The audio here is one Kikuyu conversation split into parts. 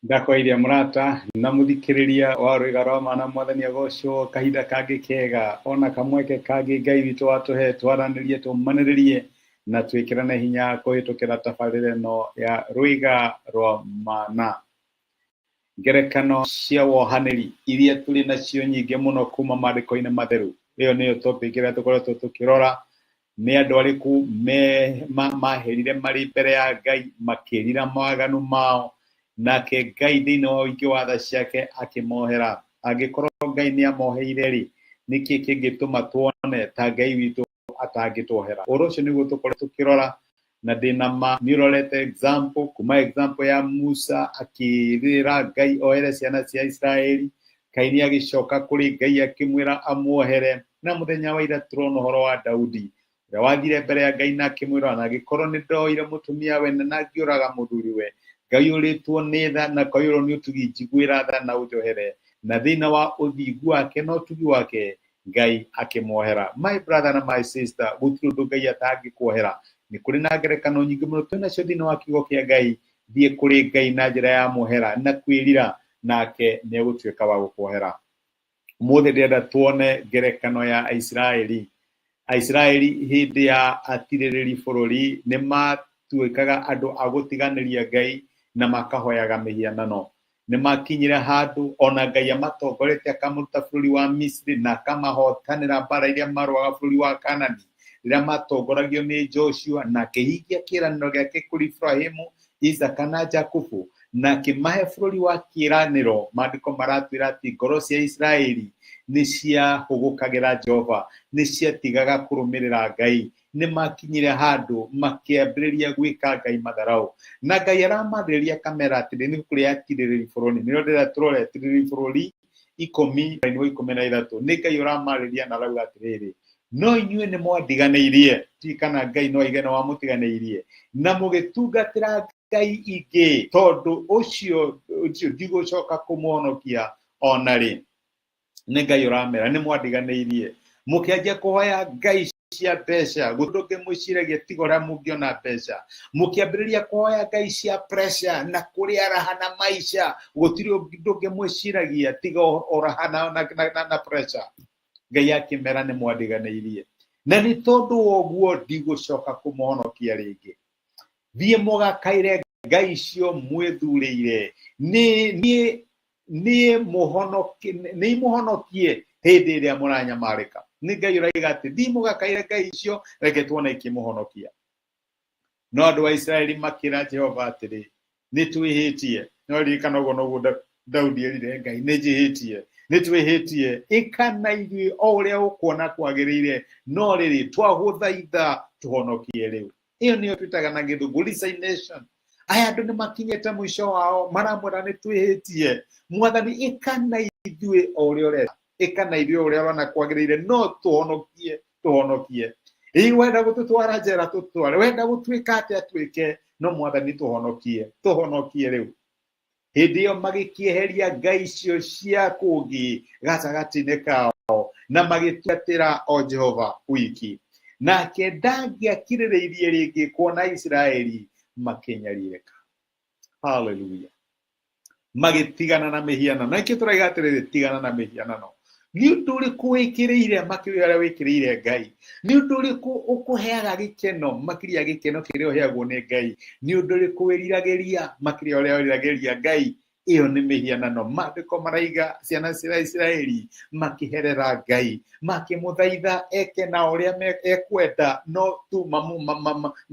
Ndakwairia mũrata na mũthikĩrĩria wa rwĩga rwa mana mwathani agocwo kahinda kangĩ kega ona kamweke kangĩ Ngai witũ watũhe twaranĩrie tũmanĩrĩrie na twĩkĩrane hinya kũhĩtũkĩra tabarĩra ĩno ya rwĩga rwa mana. Ngerekano cia wohanĩri iria tũrĩ nacio nyingĩ mũno kuma maandĩko-inĩ matheru. Ĩyo nĩyo topic ĩrĩa tũkoretwo tũkĩrora. Nĩ andũ arĩkũ maherire marĩ mbere ya Ngai makĩrira mawaganu mao, nake Ngai thĩinĩ wa ũingĩ wa tha ciake akĩmohera. Angĩkorwo Ngai nĩ amoheire-rĩ, nĩkĩ kĩngĩtũma tuone ta Ngai witũ atangĩtuohera? Ũhoro ũcio nĩguo tũkoretwo tũkĩrora, na ndĩna ma nĩ ũrorete example kuma example ya Musa akĩrĩra Ngai ohere ciana cia Isiraeli, Kaini agĩcoka kũrĩ Ngai akĩmwĩra amuohere, na mũthenya wa ira tũrona ũhoro wa Daudi ũrĩa wathire mbere ya Ngai na akĩmwĩra ona angĩkorwo nĩ ndoire mũtumia wene na ngĩũraga mũthuriwe, Ngai ũrĩtwo nĩ tha na kaiyũrwo nĩ ũtugi, njiguĩra tha na ũnjohere. Na thĩinĩ wa ũthingu wake na ũtugi wake Ngai akĩmuohera. My brother na my sister, gũtirĩ ũndũ Ngai atangĩkuohera. Nĩ kũrĩ na ngerekano nyingĩ mũno twĩ nacio thĩinĩ wa kiugo kĩa Ngai. Thiĩ kũrĩ Ngai na njĩra ya mũhera na kwĩrira, nake nĩ egũtuĩka wa gũkuohera. Ũmũthĩ ndĩrenda tuone ngerekano ya Aisiraeli. Aisiraeli hĩndĩ ya atirĩrĩri bũrũri nĩ matuĩkaga andũ a gũtiganĩria Ngai na makahoyaga mĩhianano. Nĩ makinyire handũ ona Ngai amatongoretie akamaruta bũrũri wa Misiri na akamahotanĩra mbara iria marũaga bũrũri wa Kanani, rĩrĩa matongoragio nĩ Joshua na akĩhingia kĩĩranĩro gĩake kũrĩ Ibrahimu, Isaka na Jakubu, na akĩmahe bũrũri wa kĩĩranĩro. Maandĩko maratwĩra atĩ ngoro cia Isiraeli nĩ ciahũgũkagĩra Jehova, nĩ ciatigaga kũrũmĩrĩra Ngai. Nĩ makinyire handũ makĩambĩrĩria gwĩka Ngai matharau, na Ngai aramarĩria akamera atĩrĩ, nĩ kũrĩa atirĩrĩri bũrũri, nĩrĩo ndĩrenda tũrore atirĩrĩri bũrũri ikũmi raini wa ikũmi na ithatũ. Nĩ Ngai ũramarĩria na arauga atĩrĩrĩ, no inyuĩ nĩ mwandiganĩirie. Ndiũĩ kana Ngai no aige nĩ wamũtiganĩirie na mũgĩtungatĩra Ngai ingĩ, tondũ ũcio ndigũcoka kũmũhonokia ona rĩ. Nĩ Ngai ũramera nĩ mwandiganĩirie mũkĩanjia kũhoya ngai cia mbeca, gũtirĩ ũngĩ mwĩciragia tiga ũrĩa mũngĩona mbeca, mũkĩambĩrĩria kũhoya ngai cia pressure na kũrĩa raha na maica, gũtirĩ ũndũ ũngĩ mwĩciragia tiga ũraha na pressure. Ngai akĩmera nĩ mwandiganĩirie, na nĩ tondũ wa ũguo ndigũcoka kũmũhonokia rĩngĩ. Thiĩ mũgakaire ngai icio mwĩthurĩire, nĩ niĩ nĩ imũhonokie hĩndĩ ĩrĩa mũranyamarĩka. Nĩ Ngai ũraiga atĩ thiĩ mũgakaire ngai icio, reke tuone ikĩmũhonokia. No andũ a Isiraeli makĩra Jehova atĩrĩ, nĩ twĩhĩtie. No ririkana ũguo noguo Daudi erire Ngai, nĩ njĩhĩtie, nĩ twĩhĩtie, ĩka na ithuĩ o ũrĩa ũkuona kwagĩrĩire, no rĩrĩ twagũthaitha tũhonokie rĩu. Ĩyo nĩyo twĩtaga na gĩthũngũ resignation. Aya andũ nĩ makinyĩte mũico wao, maramwĩra nĩ twĩhĩtie, mwathani ĩka na ithuĩ o ũrĩa ũrenda, ĩka na ithuĩ ũrĩa ũrona kwagĩrĩire, no tũhonokie, tũhonokie. Ĩĩ wenda gũtũtwara njera tũtware, wenda gũtuĩka atĩa twĩke, no mwathani tũhonokie, tũhonokie rĩu. Hĩndĩ ĩyo magĩkĩeheria ngai icio cia kũngĩ gatagatĩ-inĩ kao na magĩtungatĩra o Jehova wiki. Nake ndangĩakirĩrĩirie rĩngĩ kuona Isiraeli makĩnyarirĩka. Haleluya. Magĩtigana na mĩhianano. Na ikĩ tũraiga atĩrĩrĩ, tigana na mĩhianano. Nĩ ũndũ ũrĩkũ wĩkĩrĩire makĩria ũrĩa wĩkĩrĩire Ngai? Nĩ ũndũ ũrĩkũ ũkũheaga gĩkeno makĩria gĩkeno kĩrĩa ũheagwo nĩ Ngai? Nĩ ũndũ ũrĩkũ wĩriragĩria makĩria ũrĩa wĩriragĩria Ngai? Ĩyo nĩ mĩhianano. Maandĩko maraiga ciana cia Isiraeli makĩherera Ngai, makĩmũthaitha eke na ũrĩa ekwenda, no tu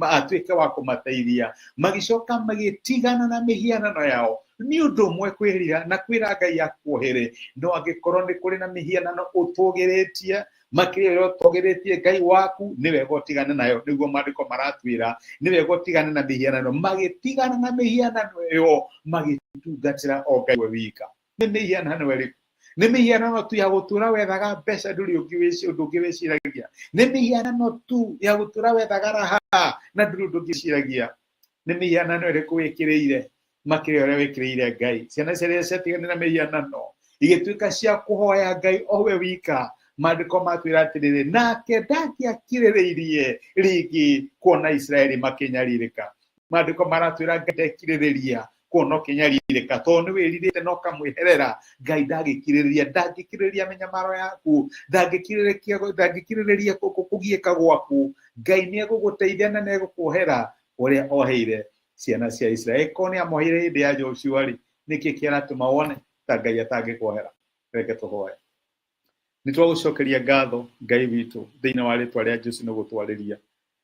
atuĩke wa kũmateithia. Magĩcoka magĩtigana na mĩhianano yao. Nĩ ũndũ ũmwe kwĩrira na kwĩra Ngai akuohere, no angĩkorwo nĩ kũrĩ na mĩhianano ũtũgĩrĩtie makĩria ũrĩa ũtũgĩrĩtie Ngai waku, nĩ wega ũtigane nayo. Nĩguo maandĩko maratwĩra, nĩ wega ũtigane na mĩhianano. Magĩtigana na mĩhianano ĩyo, magĩtungatĩra o Ngai we wika. Nĩ mĩhianano ĩrĩkũ? Nĩ mĩhianano tu ya gũtũra wethaga mbeca, ndũrĩ ũndũ ũngĩ wĩciragia. Nĩ mĩhianano tu ya gũtũra wethaga raha na ndũrĩ ũndũ ũngĩ wĩciragia. Nĩ mĩhianano ĩrĩkũ wĩkĩrĩire makĩria ũrĩa wĩkĩrĩire Ngai? Ciana ciarĩa ciatiganire na mĩhianano igĩtuĩka cia kũhoya Ngai o we wika. Maandĩko matwĩra atĩrĩrĩ, nake ndangĩakirĩrĩirie rĩngĩ kuona Isiraeli makĩnyarirĩka. Maandĩko maratwĩra Ngai ndekirĩrĩria Kuona ũkĩnyarirĩka tondũ nĩ wĩrirĩte na ũkamwĩherera. Ngai ndangĩkirĩrĩria, ndangĩkirĩrĩria mĩnyamaro yaku, ndangĩkirĩrĩria, ndangĩkirĩrĩria kũgiĩka gwaku. Ngai nĩ egũgũteithia na nĩ egũkuohera ũrĩa oheire ciana cia Isiraeli. Korwo nĩ amoheire hĩndĩ ya Joshua rĩ, nĩkĩ kĩratũma wone ta Ngai atangĩkuohera? Reke tũhoe. Nĩ twagũcokeria ngatho Ngai witũ thĩinĩ wa rĩtwa rĩa Jesu nĩ gũtwarĩria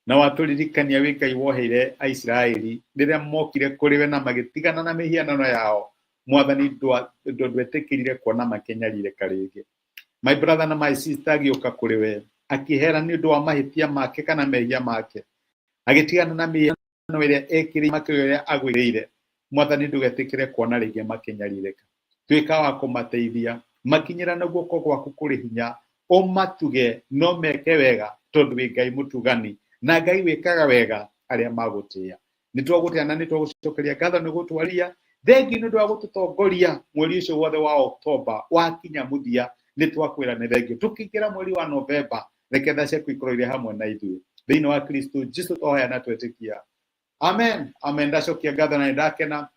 na watũririkania wĩ Ngai woheire Aisiraeli rĩrĩa mokire kũrĩ we na magĩtigana na mĩhianano yao. Mwathani, ndwetĩkĩrire kuona makĩnyarirĩka rĩngĩ. My brother na my sister agĩũka kũrĩ we akĩhera nĩ ũndũ wa mahĩtia make kana mehia make, agĩtigana na mĩhianano ĩrĩa ekĩrĩire makĩria ũrĩa agwĩrĩire. Mwathani, ndũgetĩkĩre kuona rĩngĩ makĩnyarirĩka. Tuĩka wa kũmateithia, makinyĩra na guoko gwaku kũrĩ hinya, ũmatuge no meke wega, tondũ wĩ Ngai mũtugani na Ngai wĩkaga wega arĩa magũtĩĩa. Nĩ twagũtĩĩa na nĩ twagũcokeria ngatho nĩ gũtwaria. Thengiũ nĩ ũndũ wa gũtũtongoria mweri ũcio wothe wa Oktoba wakinya mũthia. Nĩ twakwĩra nĩ thengiũ. Tũkĩingĩra mweri wa Novemba, reke tha ciaku ikorwo irĩ hamwe na ithuĩ thĩinĩ wa Kristo Jesu twahoya na twetĩkia, amen, amen. Ndacokia ngatho na nĩ ndakena.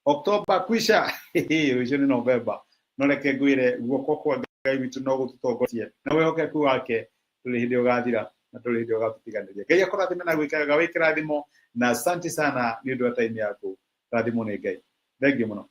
Oktoba kwisha, ũcio nĩ Novemba. No reke ngwĩre guoko kwa Ngai witũ no gũtũtongorie na wĩhokeku wake ndũrĩ hĩndĩ ũgathira na ndũrĩ hĩndĩ ũgatũtiganĩria. Ngai akũrathime na gwĩkaraga wĩ kĩrathimo, na asante sana nĩ ũndũ wa time yaku. Rathimwo nĩ Ngai. Thengiũ mũno.